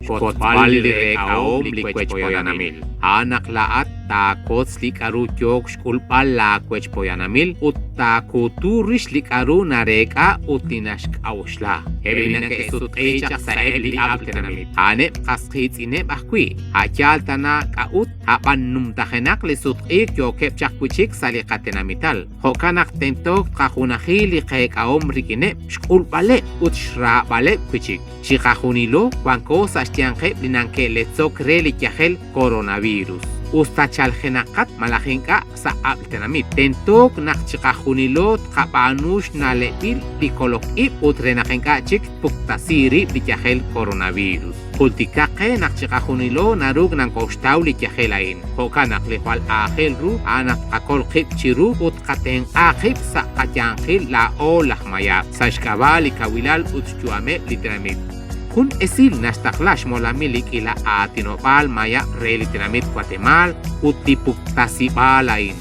Xwotzb'al li reek'ahom li wechpoyanamil. A'an naq laa'at taawotz li k'a'ru yook xk'ulb'al laawechpoyanamil ut taakuutu rix li k'a'ru nareek'a ut li naxk'a'uxla. Eb' li nake'sutq'i chaq sa'eb' li ab'l tenamit, a'aneb' qasqiitz'ineb' ajwi', a' yaal tana k'a'ut, a'b'an numtajenaq li sutq'iik yookeb' chaq wi' chik sa' li qatenamital. Jo'kan naq tentook tqajunaji li qeek'ahom rik'ineb', xk'ulb'aleb' ut xraab'aleb' wi' chik. Chiqajunilo wanko sa' xyanqeb' li nanke'letzok re li yajel coronavirus. Us ta chaljenaqat malaj ink'a' sa' ab'l tenamit, tentook naq chiqajunilo tqab'aanu xna'leb'il li kolok ib' ut re naq ink'a' chik tpuktasi rib' li yajel coronavirus. Jultikaq qe naq chiqajunilo naruuk nankoxtaw li yajel a'in. Jo'kan naq li jwal aajel ru a'an naq tqakol qib' chiru ut tqatenq'a qib' sa' qayanqil laa'o laj mayab' sa' xk'ab'a' li kawilal ut xyu'ameb' li tenamit. Jun esil naxtaqla xmolamil li k'iila aatinob'aal mayab' re li tenamit Watemaal ut li puktasib'aal a'in.